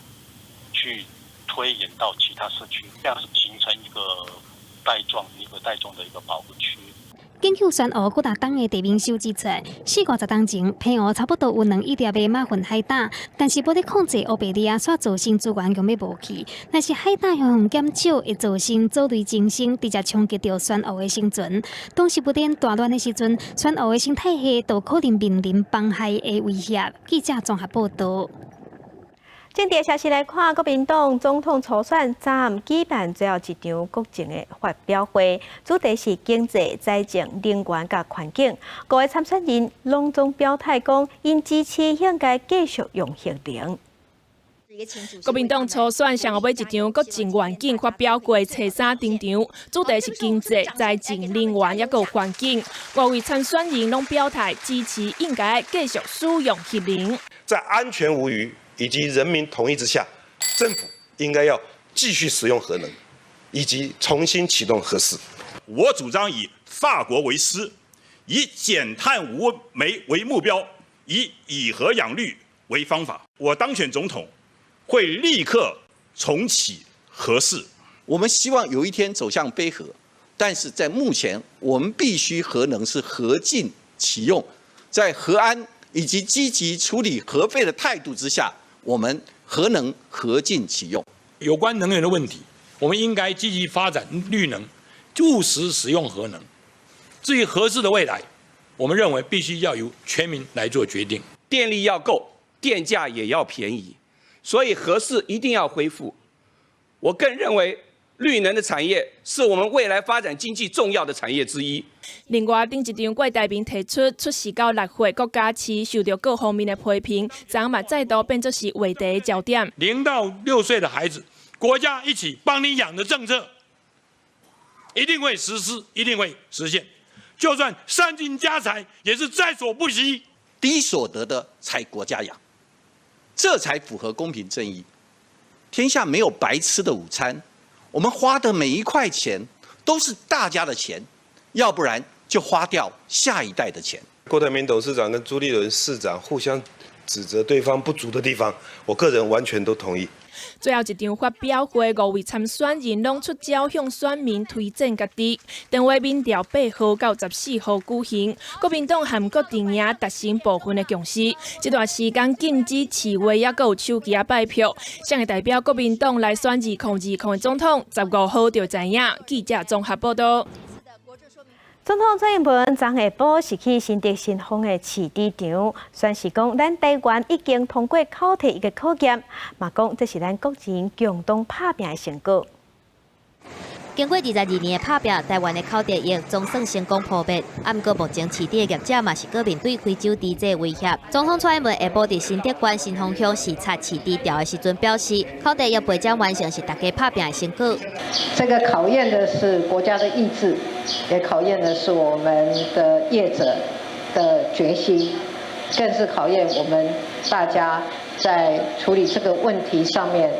去推演到其他社區，這樣形成一個帶狀、一個帶狀的一個保護區。研究珊瑚幾大檔的地面收指出，四五十冬前，澎湖差不多有2億粒的馬糞海膽，但是無咧控制烏白掠，煞造成資源強欲無去。若是海膽雄減少，會造成藻類增生，直接衝擊著珊瑚的生存。當食物鏈大亂的時陣，珊瑚的生態系都可能面臨崩壞的威脅。記者綜合報導。政治消息來看，國民黨總統初選昨暗舉辦最後一場國政的發表會，主題是經濟、財政、能源佮環境。五个參選人攏總表態講，𪜶支持應該繼續用核能。國民黨初選上後尾一場國政願景發表會，初三登場，主題是經濟、財政、能源抑閣環境。五位參選人攏表態支持，應該繼續使用核能。在安全無虞以及人民同意之下，政府應該要繼續使用核能，以及重新啟動核四。我主張以法國為師，以減碳無煤為目標，以以核養綠為方法。我當選總統，會立刻重啟核四。我們希望有一天走向非核，但是在目前，我們必須核能是核盡其用，在核安以及積極處理核廢的態度之下，我們核能核盡其用。有關能源的問題，我們應該積極發展綠能，務實使用核能。至於核四的未來，我們認為必須要由全民來做決定。電力要夠，電價也要便宜，所以核四一定要恢復。我更認為綠能的產業是我們未來發展經濟重要的產業之一。另外，頂一場郭台銘提出出世到6歲閣加飼，受著各方面的批評，昨嘛再度變作是話題的焦點。0到6歲的孩子，國家一起幫你養的政策，一定會實施，一定會實現。就算散盡家財，也是在所不惜。低所得的才國家養，這才符合公平正義。天下沒有白吃的午餐。我們花的每一塊錢都是大家的錢，要不然就花掉下一代的錢。郭台銘董事長跟朱立倫市長互相指責對方不足的地方，我個人完全都同意。最後一場發表會，五位參選人攏出招向選民推薦家己。電話民調8號到14號舉行，國民黨和各陣營達成部分的共識。這段時間禁止示威，抑閣有手機仔拜票。誰會代表國民黨來選2020的總統？15號就知影。記者綜合報導。總統蔡英文昨下晡是去新竹新豐的飼豬場，宣示講咱台灣已經通過口蹄疫的考驗，嘛講這是咱國人共同拍拚的成果。經過22年的拍拚，台灣的口蹄疫總算成功撲滅。啊，毋過目前飼豬的業者嘛是閣面對非洲豬瘟威脅。總統蔡英文下晡佇新竹縣新豐鄉視察飼豬場的時陣表示，口蹄疫備戰完成是大家拍拚的成果。這個考驗的是國家的意志，也考驗的是我們的業者的決心，更是考驗我們大家在處理這個問題上面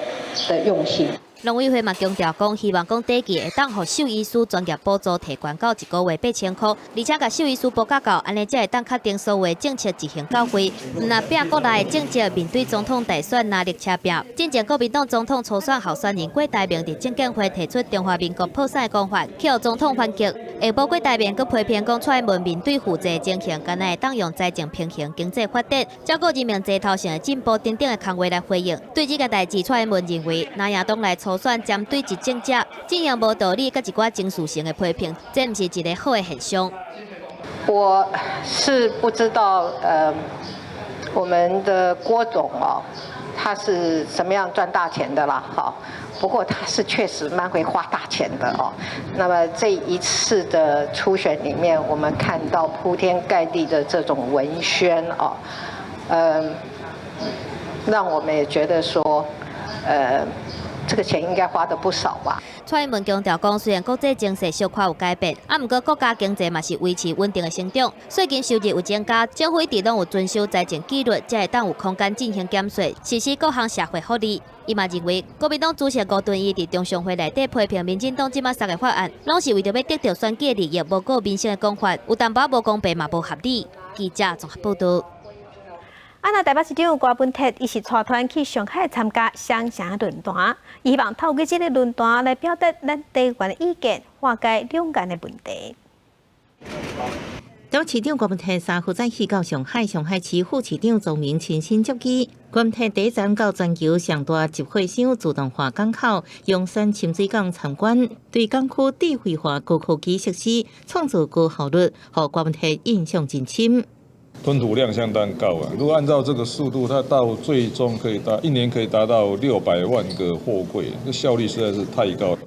的用心。農委會嘛強調講，希望講短期會當予獸醫師專業補助提懸到一個月8000箍，而且共獸醫師補較夠，按呢才會當確定所有政策執行到位。毋若拚國內的政策面對總統大選若力車拚，進前國民黨總統初選候選人郭台銘佇政見會提出中華民國破產的講法，去予總統反擊。下晡郭台銘閣批評講，蔡英文面對負債情形，敢若會當用財政平衡經濟發展，照顧人民齊頭性的進步等等的空話來回應。對這個代誌，蔡英文認為，若野黨來初選針對執政者進行無道理佮一寡情緒性的批評，這毋是一个好的現象。我是不知道，我們的郭總哦，他是怎麼樣賺大錢的啦？哈，不過他是確實蠻會花大錢的哦。那麼這一次的初選裡面，我們看到鋪天蓋地的這種文宣哦，讓我們也覺得說，這個錢應該花得不少吧。蔡英文強調講，雖然國際情勢小可有改變，啊，毋過國家經濟嘛是維持穩定的成長，稅金收入有增加，政府一直攏有遵守財政紀律，才會當有空間進行減稅，實施各項社會福利。伊嘛認為，國民黨主席吳敦義佇中常會內底批評民進黨這馬三个法案，攏是為著欲得著選舉的利益，無顧民生的講法，有淡薄無公平嘛無合理。記者綜合報導。啊，那台北市長郭文鐵，伊是帶團去上海參加雙城論壇，希望透過這个論壇來表達咱台灣的意見，化解兩岸的問題。台北市長郭文鐵3號早起到上海，上海市副市長莊明親身接機。郭文鐵第一站到全球上大集貨箱自動化港口陽山深水港參觀，對港區智慧化高科技設施創造高效率，予郭文鐵印象真深。吞吐量相當高啊！如果按照這個速度，它到最終可以達一年可以達到600萬個貨櫃，這效率實在是太高了。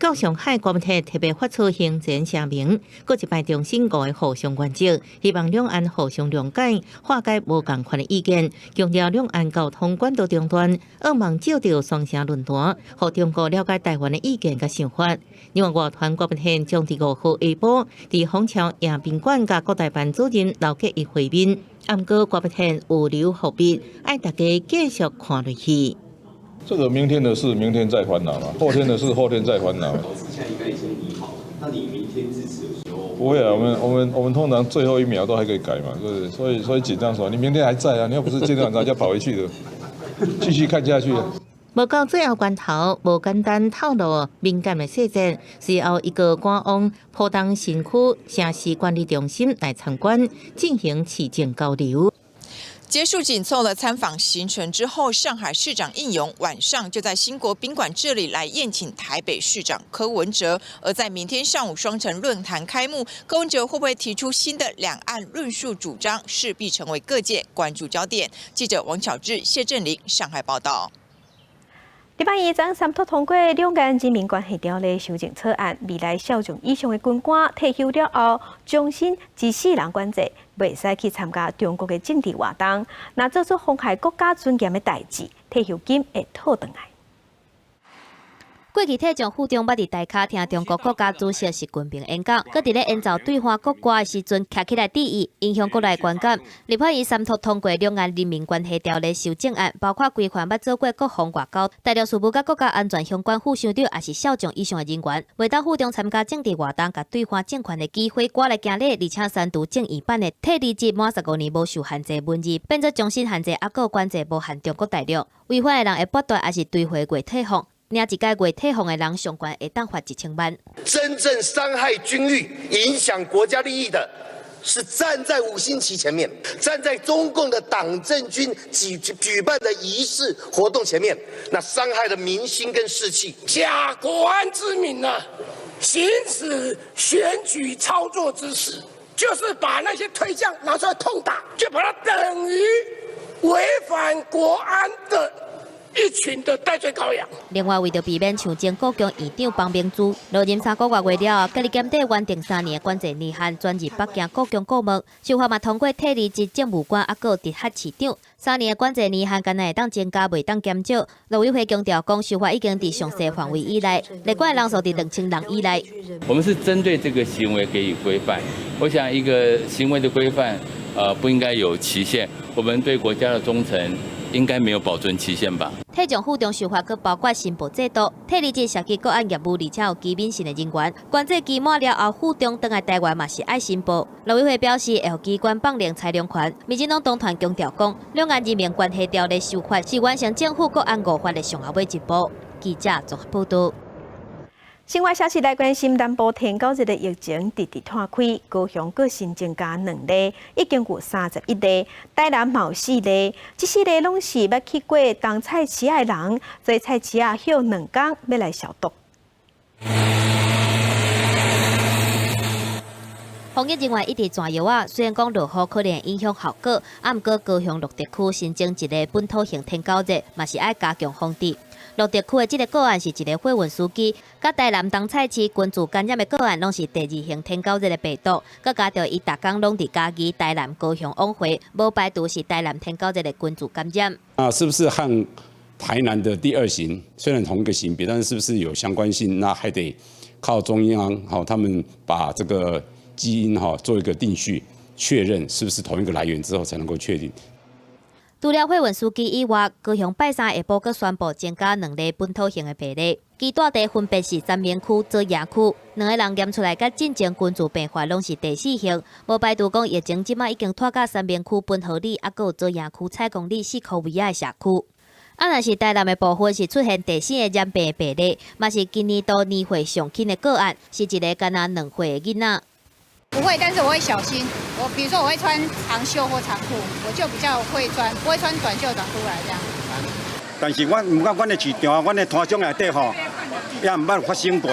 到上海，郭文鐵特別發出行前聲明，閣一擺重申五个互相原則，希望兩岸互相諒解，化解無仝款的意見，強調兩岸溝通管道中斷，向望藉著雙城論壇，予中國了解台灣的意見佮想法。另外，外團郭文鐵將佇5號下晡，佇虹橋迎賓館佮國台辦主任劉結一會面。毋過郭文鐵有留伏筆，愛大家繼續看落去。這個明天的事，明天再煩惱嘛；後天的事，後天再煩惱。現在應該已經擬好，那你明天致辭的時候？不會啊，我們通常最後一秒都還可以改嘛，對不對？所以緊張什麼？你明天還在啊？你又不是今天晚上就跑回去的，繼續看下去。無到最後關頭，無簡單透露敏感的細節，隨後伊閣趕往浦東新區城市管理中心來參觀，進行市政交流。結束緊湊的參訪行程之後，上海市長應勇晚上就在興國賓館這裡來宴請台北市長柯文哲。而在明天上午雙城論壇開幕，柯文哲會不會提出新的兩岸論述主張，勢必成為各界關注焦點。記者王巧智、謝振林上海報道。禮拜二昨三讀通過兩岸人民關係條例修正草案，未來少將以上的軍官退休了後，終身一世人管制，袂使去參加中國的政治活動。若做出妨害國家尊嚴的代誌，退休金會討轉來。過去退將傅中捌佇台跤聽中國國家主席習近平演講，閣佇咧演奏對華國歌的時陣，徛起來致意，影響國內觀感。立法院三讀通過兩岸人民關係條例修正案，包括規範捌做過國防外交、大陸事務佮國家安全相關副省長，抑是少將以上的人員，袂當赴中參加政治活動，佮對華政權的機會歌來行禮，而且刪除政意版的退離職滿15年無受限制文字，變做終身限制，猶閣管制無限中國大陸，違反的人會剝奪抑是追回月退俸。領一屆月退俸的人，上懸會當罰1000萬。真正傷害軍譽、影響國家利益的，是站在五星旗前面，站在中共的黨政軍舉辦的儀式活動前面，那傷害了民心跟士氣。假國安之名呢，行使選舉操作之實，就是把那些退將拿出來痛打，就把它等於違反國安的一群的代罪羔羊。另外，為著避免像前故宮院長方明珠落任3個月了後，家己檢地原定3年的管制年限轉入北京故宮顧問，修法嘛通過退離職政務官，猶閣直轄市長。3年的管制年限，敢若會當增加，袂當減少。陸委會強調講，修法已經佇詳細範圍以內，列管的人數佇2000人以內。我們是針對這個行為給予規範。我想一個行為的規範，不應該有期限。我們對國家的忠誠。應該沒有保存期限吧？退將府中修法，閣包括申報制度，退離職涉及國安業務，而且有機敏性的人員，關稅期滿了後，府中轉來台灣嘛是愛申報。陸委會表示，會予機關放令裁量權。民進黨黨團強調講，兩岸人民關係條例修法是完成政府國安五法的上後尾一步。記者綜合報導。新聞消息來關心南部天狗熱的疫情直直湠開，高雄閣新增加兩例，已經有31例，台南嘛有四例，這四例攏是捌去過東菜市的人，所以菜市仔歇2工欲來消毒。防疫人員一直轉藥仔，雖然講落雨可能會影響效果，毋過高雄蘆竹區新增一个本土型天狗熱，嘛是愛加強防治。蘆竹區的這个個案是一个貨運司機，佮台南東菜市群聚感染的個案，攏是第二型天狗熱的病毒，閣加著伊逐工攏佇嘉義、台南、高雄往回，無排除是台南天狗熱的群聚感染。啊，是不是和台南的第二型雖然同一個型別，但是是不是有相關性？那還得靠中央，好，他們把這個基因哈做一個定序，確認是不是同一個來源之後，才能夠確定。除了貨運司機以外，高雄拜三下晡閣宣布增加兩例本土型的病例，其住地分別是三民區、左營區，兩个人驗出來，佮進前群聚病發攏是第四型，無排除講疫情這擺已經拖到三民區歕河里，猶閣有左營區蔡公里四箍圍仔的社區。啊，若是台南的部分是出現第四个染病的病例，嘛是今年度年歲上輕的個案，是一个干焦2歲的囡仔。不會，但是我會小心。我比如說我會穿長袖或長褲，我就比較會穿，不會穿短袖短褲來這樣。但是阮毋過阮的市場，阮的攤商內底吼，也毋捌發生過，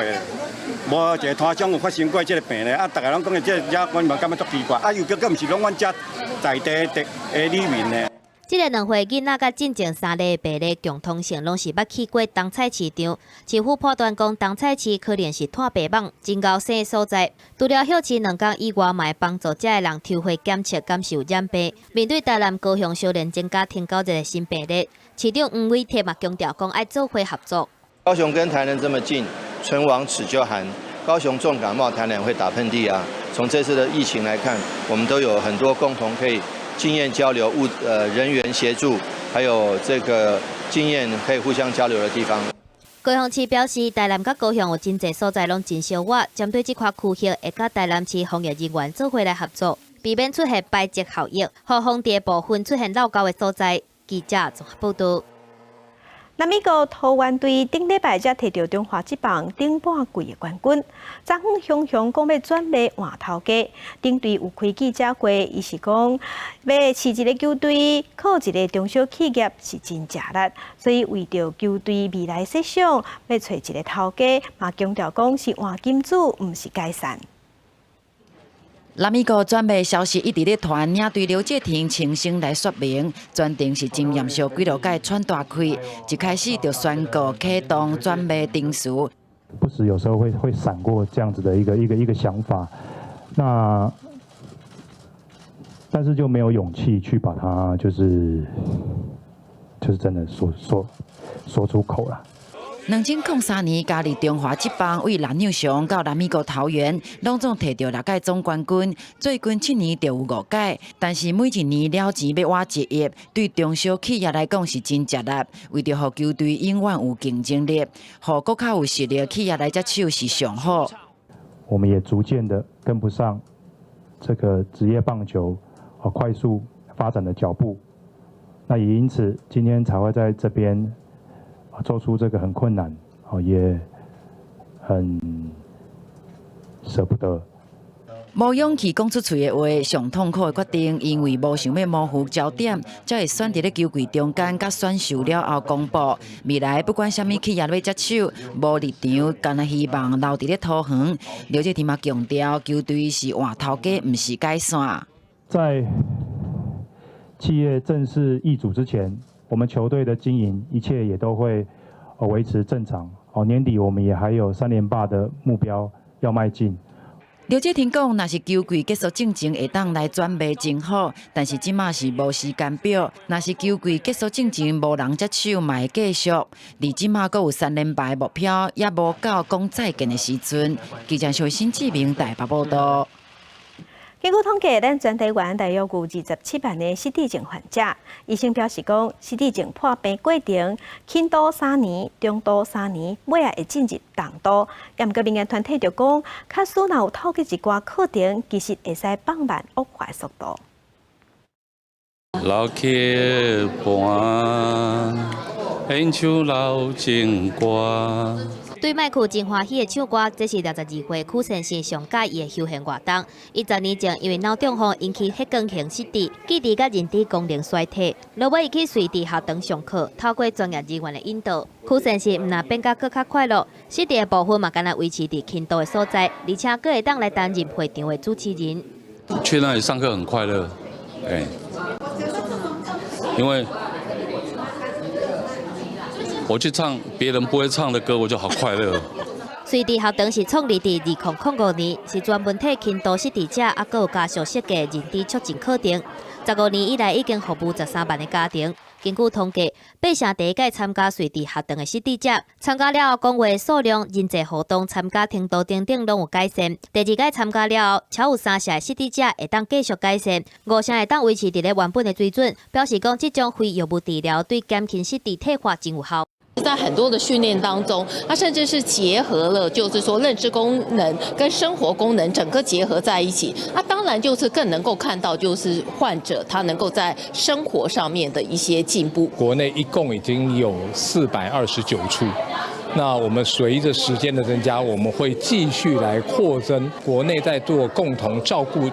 無一个攤商有發生過這个病咧。啊，逐个攏講的這个，阮嘛感覺足奇怪。啊，又閣毋是攏阮遮在地的里面的。這个2歲囡仔佮進前3例病例共通性，攏是捌去過東菜市場。市府判斷講，東菜市可能是湠白蠓真𠢕生的所在。除了歇市2工以外，嘛會幫助這个人抽血檢測，敢是有染病。面對台南、高雄相連增加天狗熱的新病例，市長黃偉哲嘛強調講，愛做伙合作。高雄跟台南這麼近，唇亡齒就寒。高雄重感冒，台南會打噴嚏啊。從這次的疫情來看，我們都有很多共同可以經驗交流、物人員協助，還有這個經驗可以互相交流的地方。高雄市表示，台南佮高雄有真濟所在攏真相倚，針對這塊區域會佮台南市防疫人員做伙來合作，避免出現排斥效應，予防治的部分出現漏溝的所在。記者綜合報導。南美國桃園隊頂禮拜才摕著中華職棒頂半季的冠軍，昨昏雄雄講欲轉賣換頭家，頂隊有開記者會，伊是講欲飼一个球隊，靠一个中小企業是真食力，所以為著球隊未來設想，欲揣一个頭家，嘛強調講是換金主，毋是解散。南美國轉賣消息一直咧傳，領隊劉志廷親身來說明，全程是真嚴肅，幾落蓋喘大氣，一開始就宣告啟動轉賣程序。不時有時候會閃過這樣子的一個想法，那但是就沒有勇氣去把它就是真的說出口了。2003年加入中華職棒，為藍鳥熊到南美國桃園，攏總摕著六屆總冠軍。最近7年就有5屆，但是每一年了錢欲倚一億，對中小企業來講是真食力。為著予球隊永遠有競爭力，予閣較有實力企業來接手是上好。我們也逐漸的跟不上這個職業棒球快速發展的腳步，那也因此今天才會在這邊做出這個很困難，也很捨不得。無勇氣講出喙的話，上痛苦的決定，因為無想欲模糊焦點，才會選佇咧球季中間佮選秀了後公布。未來不管啥物企業欲接手，無立場，干焦希望留佇咧桃園。劉志廷嘛強調，球隊是換頭家，毋是解散。在企業正式易主之前，我們球隊的經營一切也都會維持正常。年底我們也還有三連霸的目標要邁進。劉志廷講，若是球季結束進前會當來轉賣真好，但是這馬是無時間表。若是球季結束進前無人接手，嘛會繼續。離這馬閣有三連敗目標，也無到講再見的時陣。記者徐新志明台北報道。根據統計，咱全台灣大約有27萬个失智症患者。醫生表示講，失智症破病過程，輕度三年，中度三年，尾仔會進入重度。也毋過民間團體就講，假使若有透過一寡課程，其實會使放慢惡化速度。老曲盤，演唱老情歌。對麥克真歡喜的唱歌，這是62歲許先生上佮意的休閒活動。伊10年前因為腦中風引起血管型失智，記憶佮認知功能衰退，落尾伊去瑞智學堂上課，透過專業人員的引導，許先生毋但變甲閣較快樂，失智的部分嘛，敢若維持佇輕度的所在，而且閣會當來擔任會場的主持人。去那裡上課很快樂，欸，因為我去唱別人不會唱的歌，我就好快樂。瑞智學堂是創立佇2005年，是專門替輕度失智者抑閣有家屬設計認知促進課程。15年以來已經服務13萬个家庭。根據統計，八成第一屆參加瑞智學堂的失智者，參加了後講話數量、人際互動、參加程度等等攏有改善。第二屆參加了後，超有三成的失智者會當繼續改善，五成會當維持佇咧原本的水準，表示講這種非藥物治療對減輕失智退化真有效。在很多的訓練當中，它甚至是結合了，就是說認知功能跟生活功能整個結合在一起。那當然就是更能夠看到，就是患者他能夠在生活上面的一些進步。國內一共已經有429處，那我們隨着時間的增加，我們會繼續來擴增國內在做共同照顧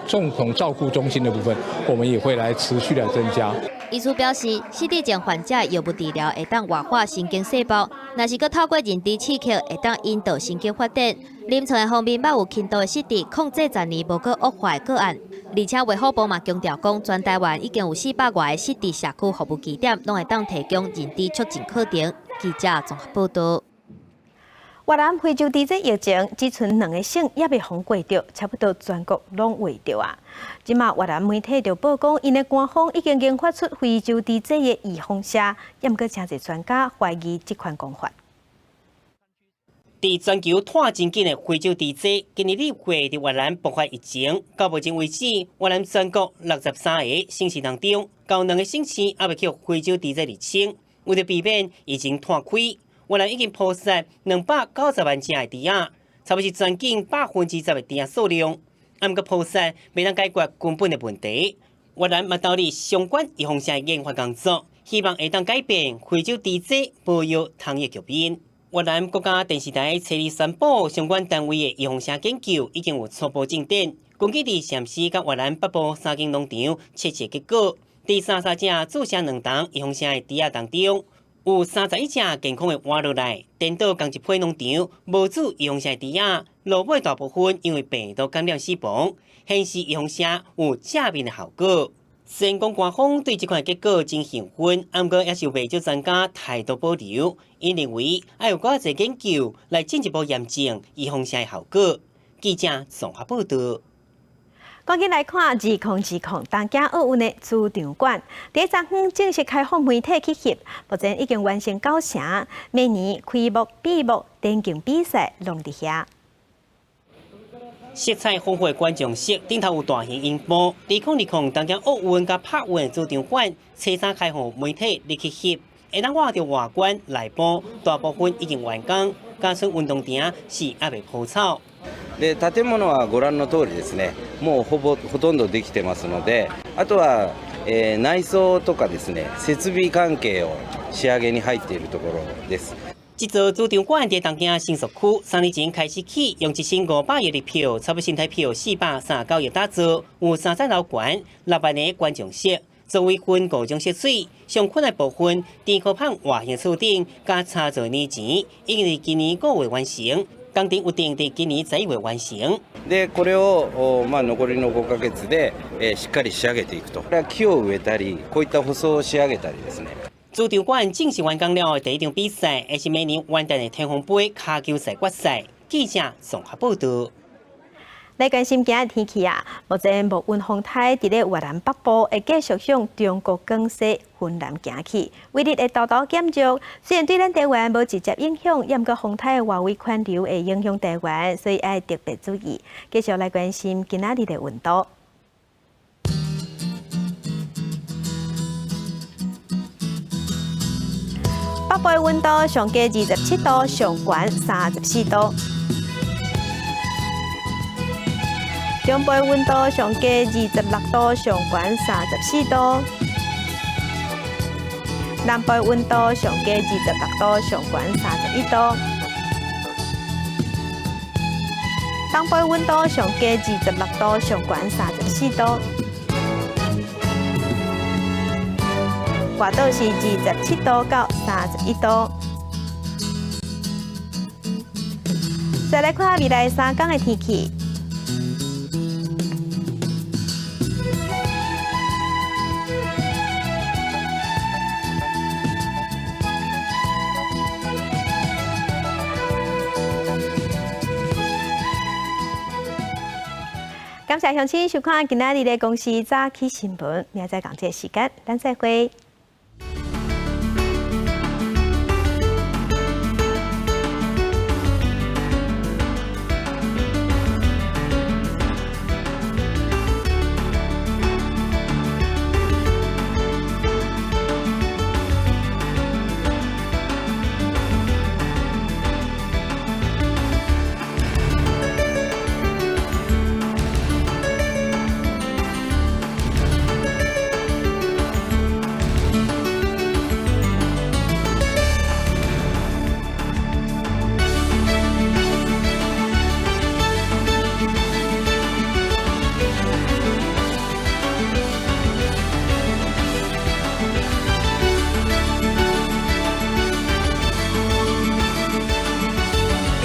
中心的部分，我們也會來持續來增加。醫師表示，失智症患者藥物治療會當活化神經細胞，若是閣透過認知刺激，會當引導神經發展。臨床的方面，捌有輕度的失智控制十年無閣惡化的個案，而且衛福部嘛強調講，全台灣已經有400外个失智社區服務據點，攏會當提供認知促進課程。記者綜合報導。越南非洲豬瘟疫情，只賰兩個省猶未予過著，差不多全國攏未著啊！這馬越南媒體就報講，𪜶的官方已經研發出非洲豬瘟的預防射，也毋過誠濟專家懷疑這款講法。佇全球湠真緊的非洲豬瘟，今年6月佇越南爆發疫情，到目前為止，越南全國63个省市當中，有兩个省市猶未予非洲豬瘟入侵，為著避免疫情湠開，越南已經撲殺290萬隻的豬仔，差不多是全境10%的豬仔數量。啊，毋過撲殺袂當解決根本的問題。越南嘛投入相關預防射研發工作，希望會當改變非洲豬瘟無藥通的局面。越南國家電視台初二宣布，相關單位的預防射研究已經有初步進展。根據佇陝西佮越南北部三間農場測試結果，佇33隻注射兩筒預防射的豬仔當中，有31隻健康的活落來，顛倒仝一批農場無注預防射的豬仔，落尾大部分因為病毒感染死亡，顯示預防射有正面的效果。雖然講官方對這款結果真興奮，毋過也是有袂少專家態度保留，𪜶認為愛有閣較濟研究來進一步驗證預防射的效果。記者綜合報導。趕緊來看2020東京奧運的主場館，佇昨昏正式開放媒體去翕，目前已經完成九成，明年開幕、閉幕、電競比賽攏佇遐。色彩豐富的觀眾席，頂頭有大型螢幕。2020東京奧運佮柏運主場館，初三開放媒體入去翕，會當看著外觀內部大部分已經完工，加上運動場是猶未鋪草。で建物はご覧の通りですね、もうほぼほとんどできてますので、あとは、内装とかですね、設備関係を仕上げに入っているところです。這座主場館佇東京新宿區，3年前開始起，用1500億日票，差不多新台票439億打造，有三層樓懸，6萬个觀眾席，座位分五種色水，上困難部分，電科棒外形厝頂佮插座年前，已經佇今年5月完成。工程預定佇今年11月完成。でこれをまあ残りの5ヶ月でしっかり仕上げていくと。これは木を植えたり、こういった舗装を仕上げたりですね。主場館正式完工了後，第一場比賽，會是明年元旦的天皇杯跤球賽決賽。記者綜合報導。來關心今仔天氣啊，目前無雲風颱佇咧越南北部會繼續向中國廣西、雲南行去，威力會沓沓減弱。雖然對咱台灣無直接影響，也毋過風颱的外圍環流會影響台灣，所以愛特別注意。繼續來關心今仔日的溫度。北部溫度上低27度，上懸34度。中部溫度上低26度，上懸34度。南部溫度上低26度，上懸31度。東部溫度上低26度，上懸34度。外島是27度到31度。再來看未來3天的天氣。感謝鄉親收看今仔日的公視早起新聞，明仔載仝這個時間，咱再會。